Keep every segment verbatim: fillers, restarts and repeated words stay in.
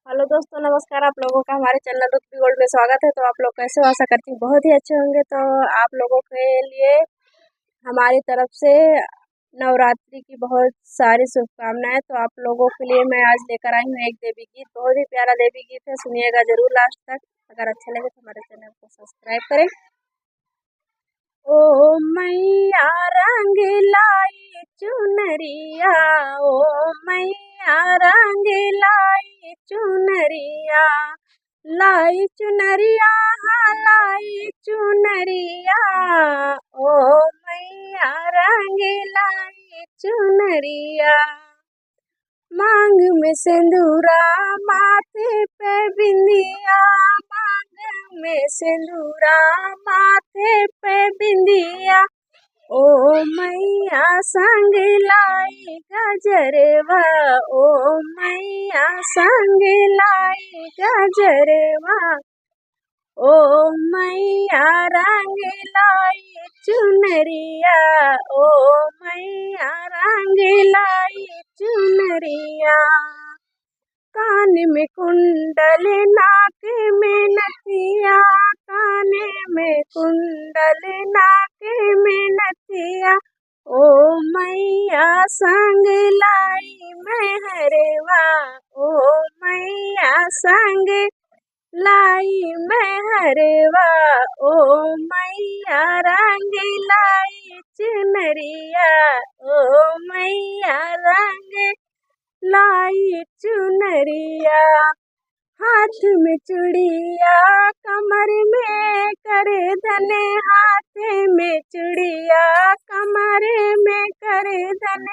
हेलो दोस्तों, नमस्कार। आप लोगों का हमारे चैनल रुतबी गोल्ड में स्वागत है। तो आप लोग कैसे हो? आशा करती हूँ बहुत ही अच्छे होंगे। तो आप लोगों के लिए हमारी तरफ से नवरात्रि की बहुत सारी शुभकामनाएं। तो आप लोगों के लिए मैं आज लेकर आई हूँ एक देवी गीत, बहुत ही प्यारा देवी गीत है, सुनिएगा जरूर लास्ट तक। अगर अच्छा लगे तो हमारे चैनल को सब्सक्राइब करें। ओ मैया रंग लाई चुनरिया, ओ मैया रंग लाई चुनरिया, लाई चुनरिया, हाँ, लाई चुनरिया, ओ मैया रंग लाई चुनरिया। मांग में सिंदूरा, माथे पे बिंदिया, मांग में सिंदूरा, माथे पे बिंदिया, ओ मैया संग लाई गजरवा, ओ मैया संग लाई गजरवा, ओ मैया रंग लाई चुनरिया, ओ मैया रंग लाई चुनरिया। कान में कुंडल, नाक में नथिया, कान में कुंडल, नाक में नथिया, ओ मैया संग लाई मेहरवा, ओ मैया संग लाई मेहरवा, ओ मैया रंग लाई चुनरिया, ओ मैया रंग लाई चुनरिया। हाथ में चूड़िया, कमर में करधन, हाथ में चूड़िया, कमर में करधन,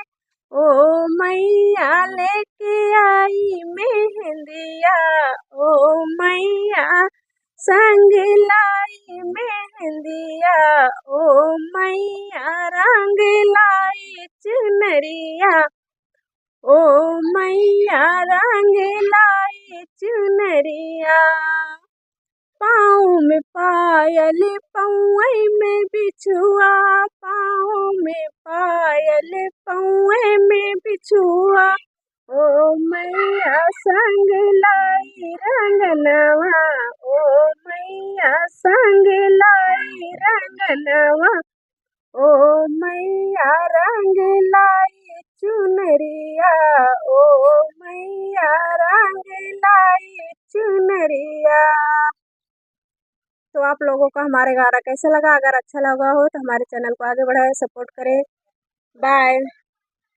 ओ मैया लेके आई मेहंदिया, ओ मैया संग लाई मेहंदिया, ओ मैया रंग लाई चुनरिया, ओ मैया रंग लाई चुनरिया। पाँव में पायल, पौए में बिछुआ, पाँव में पायल, पौए में बिछुआ, ओ मैया संग लाई रंगनवा, ओ मैया संग लाई रंगनवा, ओ मैया रंग लाई चुनरिया, ओ मैया रंग लाई चुनरिया। तो आप लोगों को हमारे गाना कैसा लगा? अगर अच्छा लगा हो तो हमारे चैनल को आगे बढ़ाएं, सपोर्ट करें। बाय।